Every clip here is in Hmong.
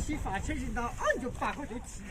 Sib fam tsheb tsis ntau, ob ncuav pas koj cov chim.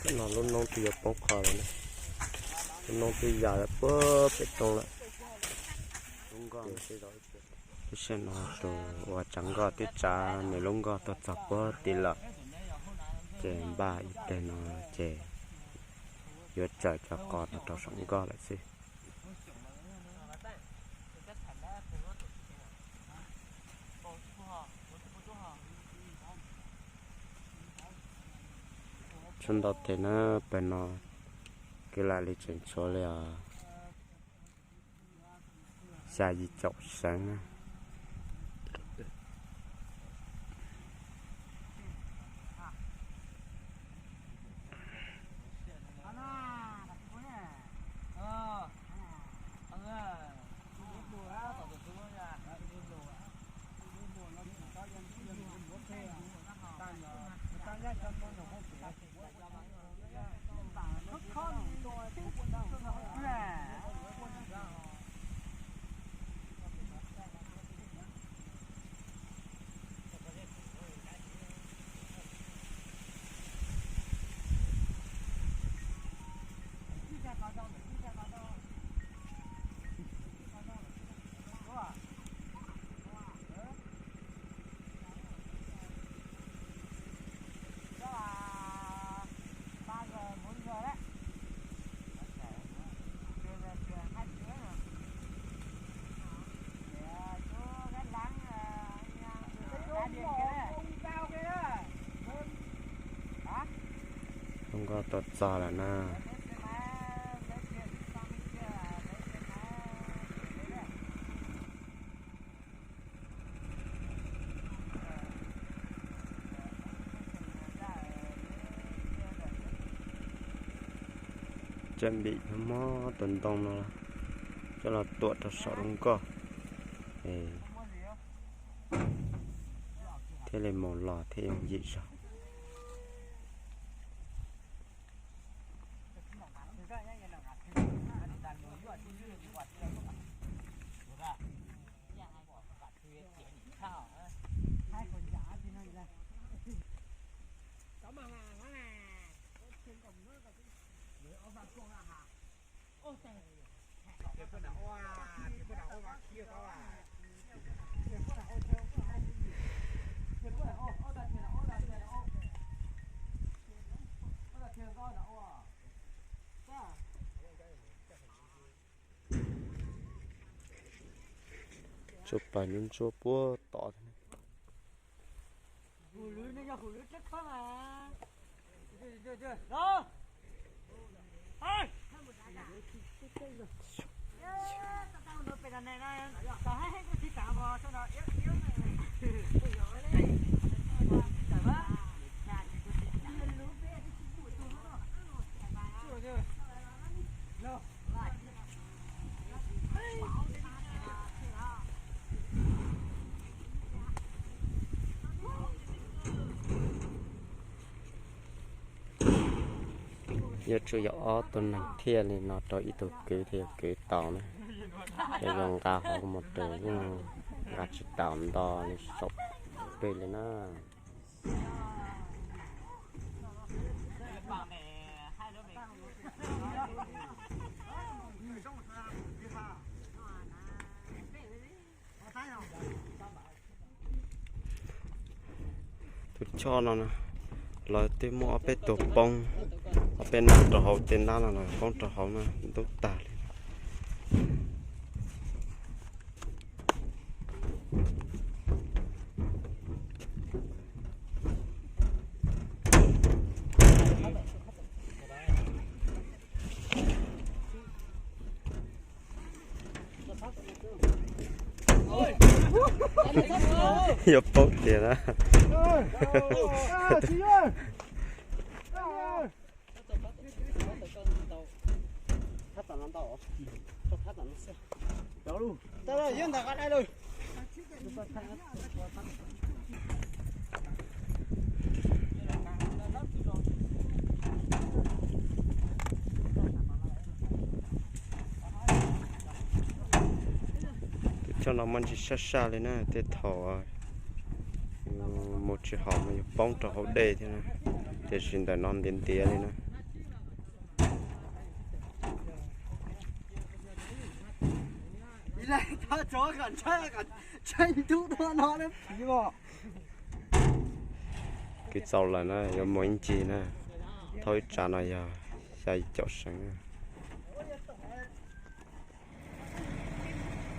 Tej no lub noob twb yuav poob qho lawm na. Lub noob twb ya lawm puag pem roob lawm. Lub nkoj, lub sij no tus uas tsav nkoj twb tsav nws lub nkoj tuaj txog puag tid lawm, ces npaj ib teg no ces yuav tsaws cov qos no rau saum nkoj lawm xwb. Tshuav ntau tes na, pawg no kwv lam li tseem tshuav li os, xya yim caum seev na. Lub nkoj tuaj txog lawm na. Tseem npim muab tus ntoo no coj los tuam rau saum lub nkoj thiaj li mus los thiaj yooj yim zog. Tsuas pais ntsuab ntsuab puag tod. Yuav tsum yog ob tug neeg thiaj li no rau ib tug kwv thiaj yuav kwv tau na. Ces zoo nqa hauv mus tus yeej nqa tsis tau nto li saum peg li na. Tus choj no na, lawv twb muaj ob peb tug poob, ob peb nab rau hauv tej nab no los poob rau hauv na, ntub tag li. Yuav paub tias na. Tus choj no muaj ntsis sab sab li na, tej thaum mus tsis haum mas yuav poob rau hauv dej thiab na, tiam sis ntawm no ntiav ntiav li na. Kwv txaus lawm na, yuav mus ib ncig na, thauj ib tsav no yog xya yim caum seem.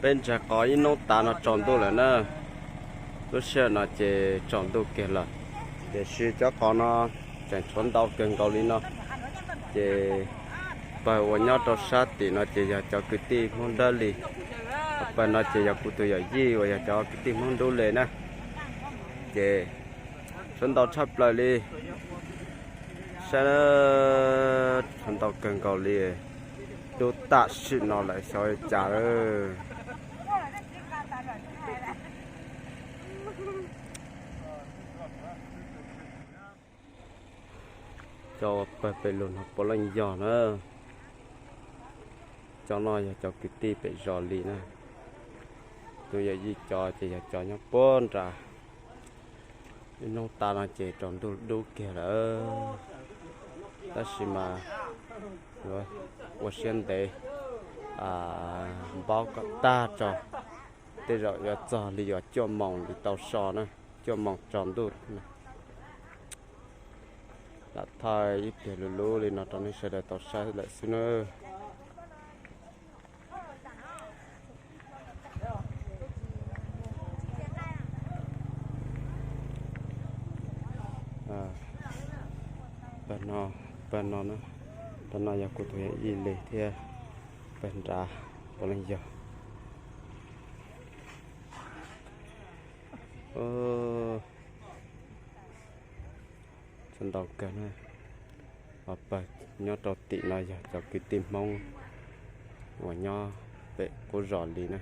Peb ntshai qhov ib hnub tas no tsaus ntuj lawm na. Lub sij hawm no ces tsaus ntuj kiag lawm, tiam sis cov qos no tseem tshuav ntau kawg nkaus li no. Ces pawg uas nyob rau sab tim no ces yog cov kwv tij Hmoob Dawb Lis, pawg no ces yog kuv tus yawm yij uas yog cov kwv tij Hmoob Dub Lis na. Ces tshuav ntau tshaj plaws li, saib, tshuav ntau kawg nkaus li. Dub tam sim no lawm xyov cas lawm. Cov pawg pem lug no puav leej yog na. Cov no yog cov kwv tij pem zos Lis na. Tus yawm yij cov ces yog cov nyob puag nram. Ib hnub tas no ces tsaus ntuj dub kiag lawm, tab sis mas yuav ua siab ntev, npaub kom tag tso, tej zaum yuav txog li yuav cuaj moos li tau so na, cuaj moos tsaus ntuj. Lam thaij ib pliag luv luv li no rau nej sawv daws tau saib lawm xwb na. Pawg no, pawg no, pawg no yog kuv tus yawm yij Lis thiab, pawg nrad puav leej yog. Tshuav ntau kawg na. Hauv pawg nyob rau tim no yog cov kwv tij Hmoob uas nyob pem qub zos li na.